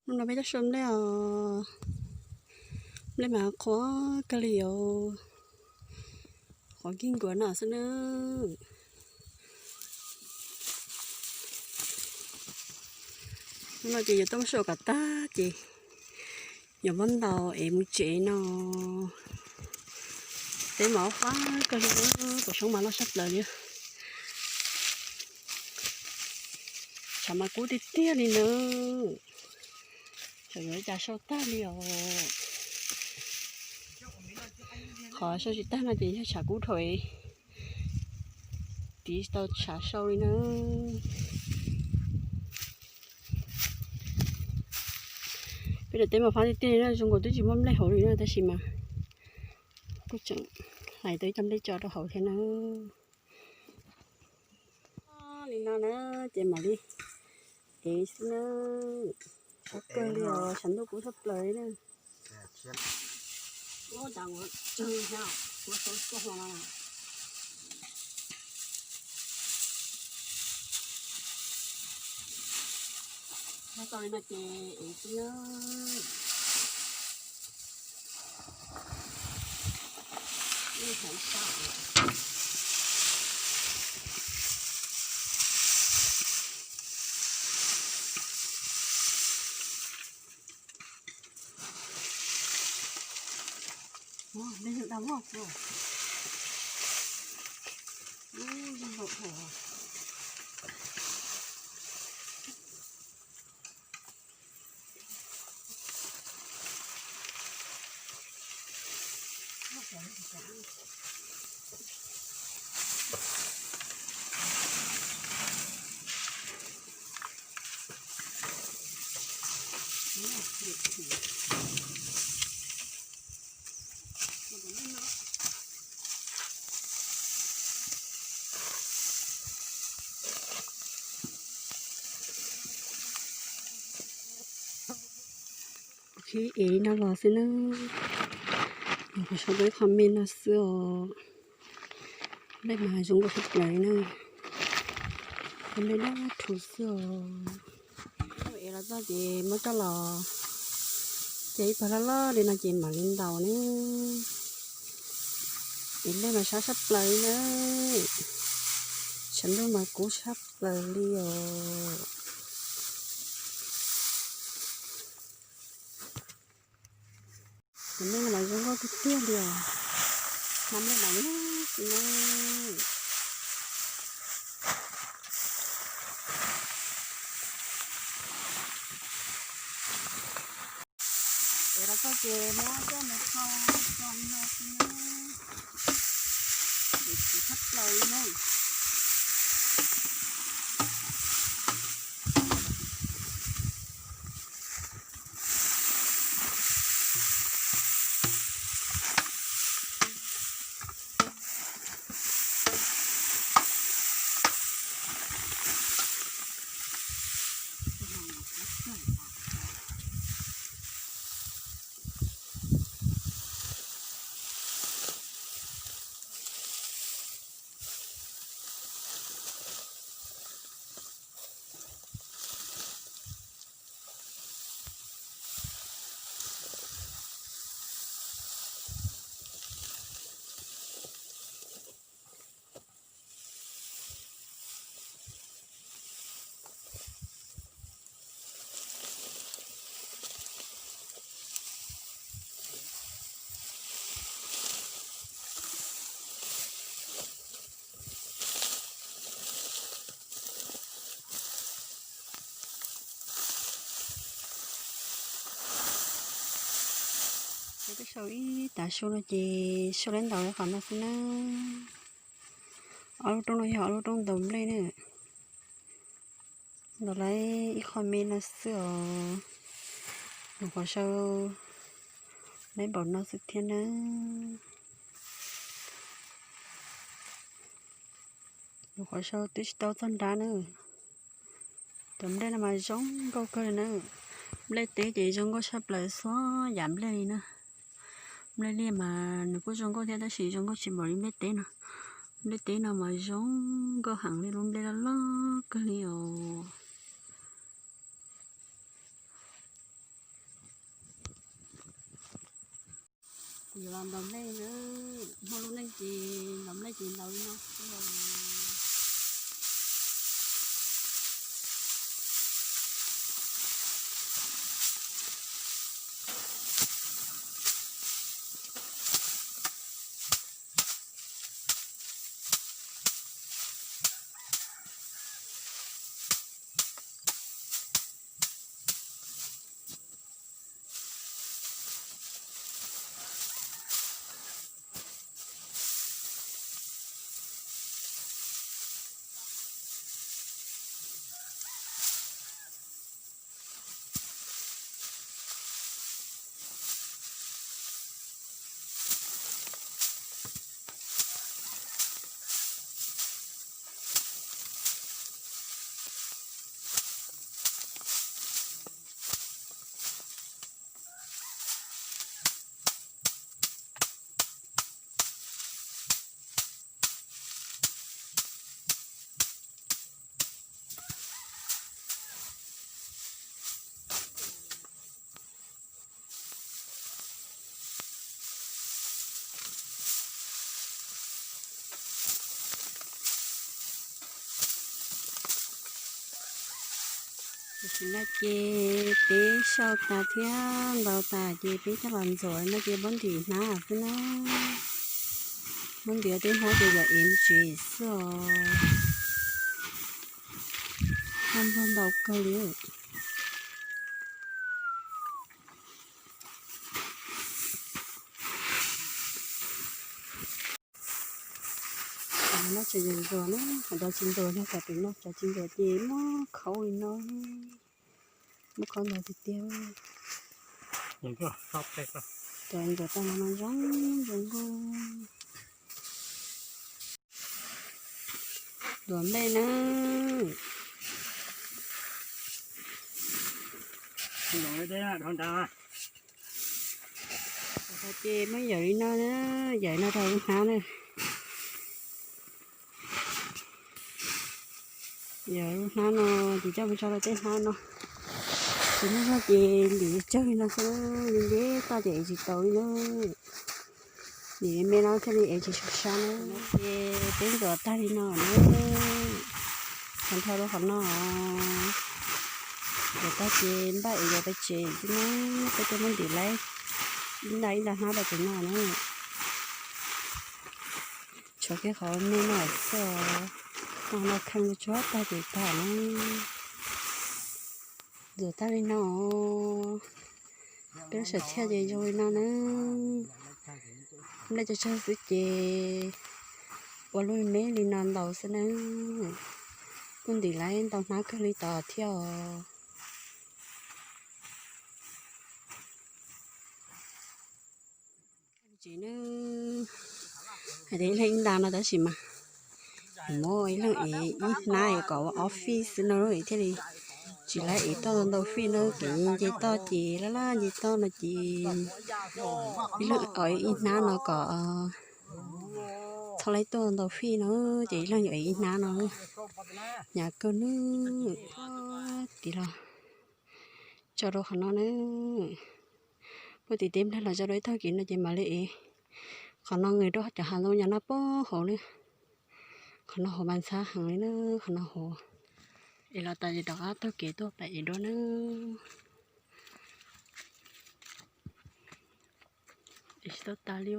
Hnub no peb tuaj sau nplej os. Nplej mas qhuav kawg li os. Qhuav kib nkuav no xwb na. Hnub no ces yuav tuaj muab sau kom tag ces yuav muab ntaus es mus tsev no. Teb mas fab kawg li, kuv xyoob mas loj sab plaws li. Tshav mas kub tiag tiag li na. Tsam yuav cas sau tag li os. Qhov sau tsis tag no ces yog tshav kub dhau, tiv tsis tau tshav sau li na. Peb daim teb mas fab tiag tiag li na, zoo nkaus twb tsis muaj nplej hauv li na, tab sis mas kuj tseem hlais tau ib co nplej tso rau hauv thiab na. Li no na, ces mam li ev xwb na. Tshab kawg li os, tshav ntuj kub tshaj plaws li na. Tau li no ces ev xwb na. Kuv ev no los xwb na. Kuv sau rau ib qho me no xwb os. Nplej mas zoo nkauj tshaj plaws na. Nplej dab thuv xwb os. Ev los txog ces muab coj los cia ib pawg loj loj li no ces mam li ntaus na. Ev nplej mas sab tshaj plaws li na. Tshav ntuj mas kub tshaj plaws li os. Tus nplej no mas zoo nkauj tiag tiag li os. Hmab nplej mas zoo xwb na. Ev los txog ces muab coj mus kho tso no xwb na. Ev tsis tshaj plaws li na. Peb sau ib tav su no ces sau lab ntaus lawm qhov no xwb na. Ob lub rooj no yog ob lub rooj ntaus nplej na. Ntaus lawm ib qho me no xwb os. Nyuam qhuav sau lawm npaum no xwb thiab na. Nyuam qhuav sau twb tsis tau txog nrab na. Cov nplej no mas zoo nkauj kawg li na. Nplej teb ces zoo nkauj tshaj plaws txhua yam nplej li na. Nplej liaj mas nws kuj zoo nkauj thiab tab sis zoo nkauj tsis npaum li nplej teb no. Nplej teb no mas zoo nkauj heev li, lub nplej loj loj kawg li os. Yuav los ntaus nplej na, muaj lub neej ces ntaus nplej ces ntaus li no xwb. Tam sim no ces peb sau tas thiab ntaus tas ces peb coj los ntxuav no ces muab ntim hnab xwb na. Muab ntim tej hnab ces yog ev ntsis xwb os. Npog ntau kawg li. Noj tseem ntxuag na, qhov cov tsis ntxuag no, cov pem no cov tsis ntxuag ces muab khauj li no, muab khauj ntau tiag tiag. Cov ntxuag tag no no zoo zoo nkauj. Ntaus nplej na. Ces muab yawm li no na, yawm no rau lub hnab na. Yawm lub hnab no ces coj mus tso rau tej hnab no. Tsis muaj zog ces ntim tsawg li no xwb, nce toj ces ev tsis tau li na. Ntim me no thiaj li ev tsis sab sab na. Ces peb ntxuav tag li no na. Tag nrho rau qhov no. Ntxuav tag ces npaj ev yuav pais tsev xwb na. Peb twb muab ntim laib ib nta ib nta hnab rau pem no na. Tshuav kiag qhov me no xwb, qhov no kheej tsuag tag ces tag na. Ntxuav tag li no, peb lub sam thiaj ces zoo li no na. Nplej tsawg tsawg xwb ces ua lub me li no ntaus xwb na. Kuj ntim laib ntau hnab kawg li tod thiab os. Tsis ne, hais tias ib leeg ib nta no tab sis mas muab ib leeg ev ib hnab es kom ua ob fij xwb no thiaj li tsis laib ev toj ntau fij na, kev nce toj ces laj laj nce toj no ces ib leeg ev ib hnab no kom txhob laib tuaj ntau fij no, ces ib leeg yuav ev ib hnab no. Hnyav kawg nawb. Tiv los tso rau qhov no na. Muaj tim teb npleg los tso rau ib tag kev no ces mam li ev. Qhov no nqis rau cov hav ntoo yas no puag hauv na. Qhov no hauv mas ntxhab heev li na, qhov no hauv. Es los tas ces rov qab taug kev tuaj pem ev dua na. Es tsis tau tas li.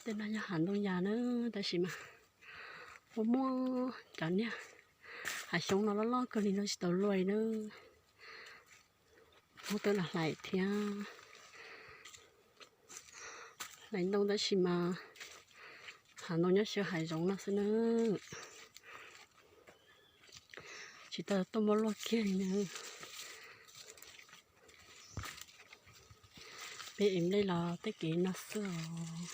Tej no yog hav ntoo yas na, tab sis mas muaj muaj cov niag hav xyoob no loj loj kawg li no tsis tau luaj li na. Muab tuaj los hlais thiab. Hlais ntoo tab sis mas hav ntoo nyob xyaw hav zoov no xwb na. Tsis tau tuaj muab luaj kiag li na. Peb ev nplej los tej kev no xwb os.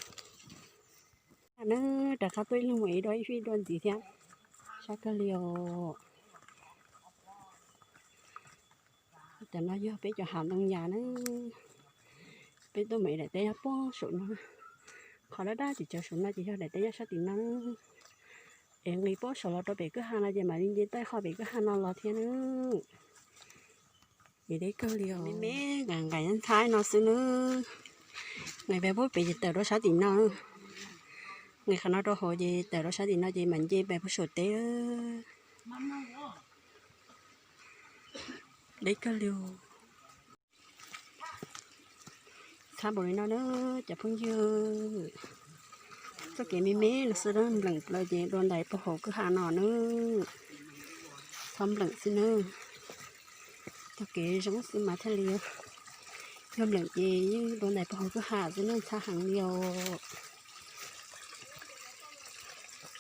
Neb rov qab tuaj ib leeg mus ev dua ib fij dua ntxiv thiab. Sab kawg li os. Cov no yog peb cov hav ntoo yas na. Peb tuaj mus ev daim teb nyob puag saum no. Qhov dab dab tsis tsaws saum no ces yog daim teb nyob sab tim no. Es nqis puag saum los rau pem kwj ha no ces mam li nce toj qho pem kwj ha no los thiab na. Ces deb kawg li os, me me nqaim nqaim nthaib no xwb nawb. Nqis pes puag pem ces tawm rau sab tim no. Nqis qhov no rau hauv ces tawm rau sab tim no ces mam nce pes puag saum teb. Deb kawg li. Txhab npaum li no na cov phooj ywg. Txoj kev me me no xwb na, npleem plaws ces dua ntais puag hauv kwj ha no na. Txhob npleem xwb na. Txoj kev zoo xwb mas thiaj li, yog npleem ces yeej dua ntais puag hauv kwj ha xwb na, txhab heev li os.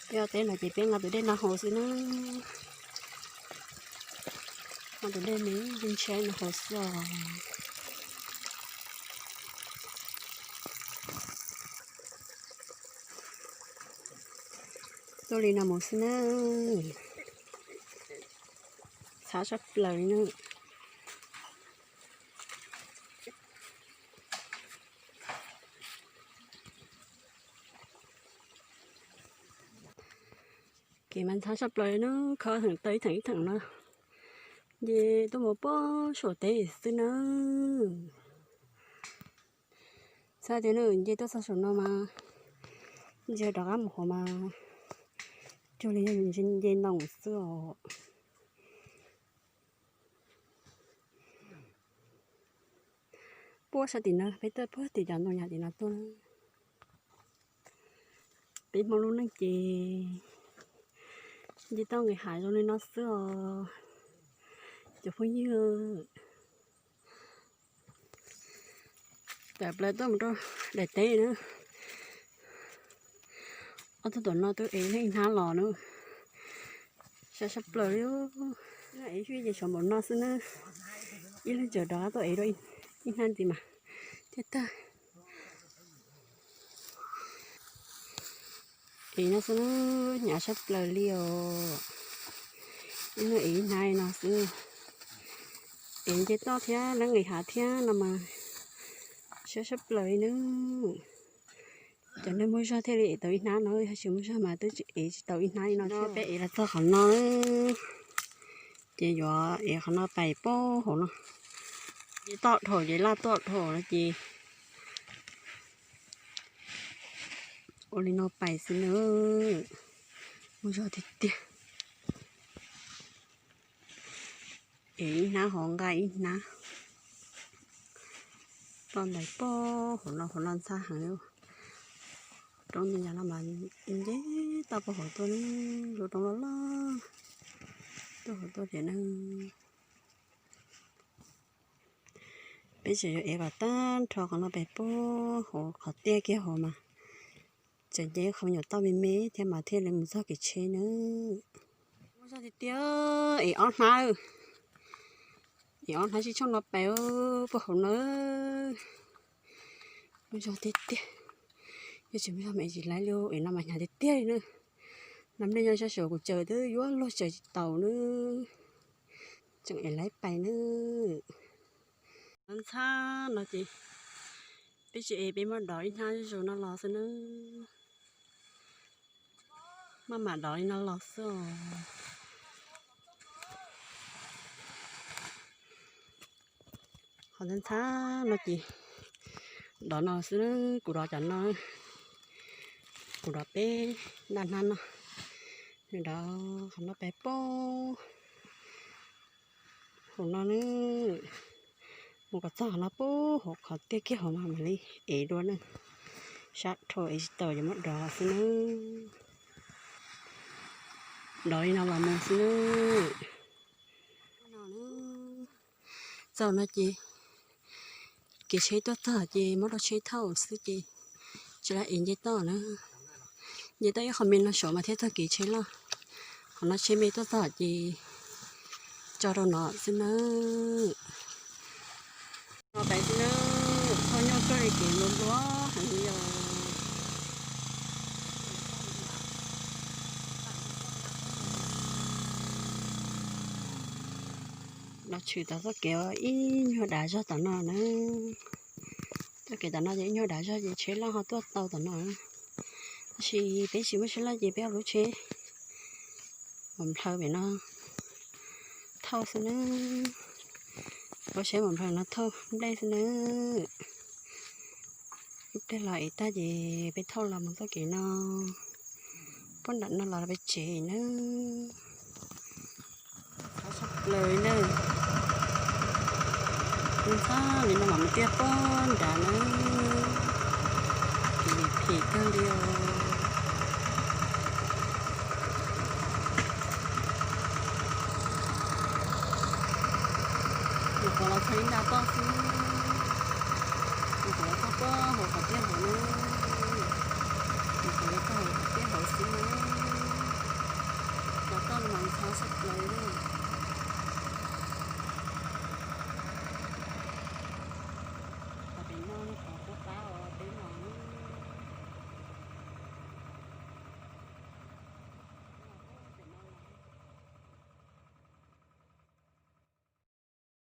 Peb ua teb no ces peb nqa tus dej no haus xwb na. Nqa tus dej me ntshai no haus xwb os. Tuaj li no mus xwb na. Txhab tshaj plaws li na. Kev mas ntxhab tshaj plaws li na, khov theem tau ib theem ib theem no. Nce tuaj mus puag saum teb xwb na. Txhab tiag na, nce tuaj txog saum no mas ntsia rov qab mus hauv mas cuag li yog nce ntoo xwb os. Puag sab tim no, peb tuaj puag tim cov ntoo nyab tim no tuaj. Peb Hmoob lub neej ces nce toj nqis hav zoo li no xwb os cov phooj ywg. Tawm plaws tuaj mus rau daim teb na. Ob tug tom no twb ev ib hnab los na. Sab sab plaws li. Ev xyuj ces tshuav npaum no xwb na. Ib leeg tseem rov qab tuaj ev dua ib hnab ntxiv mas thiaj tag. Ev no xwb na, hnyav sab plaws li os. Ib leeg ev ib hnab no xwb. Ev nce toj thiab lawv nqis hav thiab no mas siab sab plaws li na. Cov neeg muaj zog thiaj li ev tau ib hnab no, yog tsis muaj zog mas twb tsis ev tsis tau ib hnab li no thiab. Peb ev los txog qhov no, ces yuav ev qhov no pais puag hauv no. Ces toj dhau ces laj tuaj dhau no ces ua li no pais xwb na. Muaj zog tiag tiag. Ev ib hnab hauv nqa ib hnab. Toj ntais puag hauv no, hauv no ntxhab heev li. Roob ntawd yog no mas nce toj puag hauv tuaj, lub roob loj loj tuaj hauv tuaj tiag na. Peb tseem yuav ev kom tag nrho qhov no pem puag hauv qhov tiaj kiag hauv mas tseem nce qhov me nyuam toj me me thiab mas thiaj li mus txog kev tsheb na. Muaj zog tiag tiag, ev ob hnab, ev ob hnab sib tshooj no pais puag hauv na. Muaj zog tiag tiag, yog tsis muaj zog mas ev tsis laib li, ev no mas hnyav tiag tiag li na. Nag nplej nyob sab saum kuv tsaws twb yuav luag tsaws tsis taus na. Tseem ev laib pais na. Ntxhab no ces peb tsis ev, peb muab dov ib hnab zuj zus no los xwb na. Maj mam dov li no los xwb os. Qhov ntxhab ntxhab no ces dov no xwb, kuv dov cov no, kuv dov peb ntaj hnab no, nws dov qhov no pais puag hauv no na, mus kom txog qhov no puag hauv qhov tiaj kiag hauv mas mam li ev dua na. Sab dhau ev tsis tau ces muab dov xwb na. Dov li no los mus xwb na. Txog no ces kev tsheb tuaj txog ces muab rau tsheb thauj xwb ces tsis laj ev nce toj na. Nce toj ib qho me no saum mas thiaj txog kev tsheb loj. Qhov no tsheb me tuaj txog ces tso rau no xwb na. No pais xwb na, txhoj nyuj tsuag li kev nplua nplua heev li os. Los tshwm tom txoj kev ib nyuag dav zog tom no na. Txoj kev tom no ces ib nyuag dav zog ces tsheb loj ho tuaj tau tom no. Tab sis peb tsis muaj tsheb loj ces peb ua lub tsheb mus nplhaw pem no thauj xwb na. Ua tsheb mus nplhaw no thauj nplej xwb na. Ib pliag los ib tag ces peb thauj los mus txoj kev no, puag nram no los peb tsev na. Ntxhab tshaj plaws na. Ntxhab li no mas mus tiaj puag nrad na, kev phem kawg li os. Nyuam qhuav los txog ib nta toj xwb, nyuam qhuav los txog puag hauv qhov tiaj hauv na, nyuam qhuav los txog hauv qhov tiaj hauv xwb na. Los toj no mas ntxhab tshaj plaws.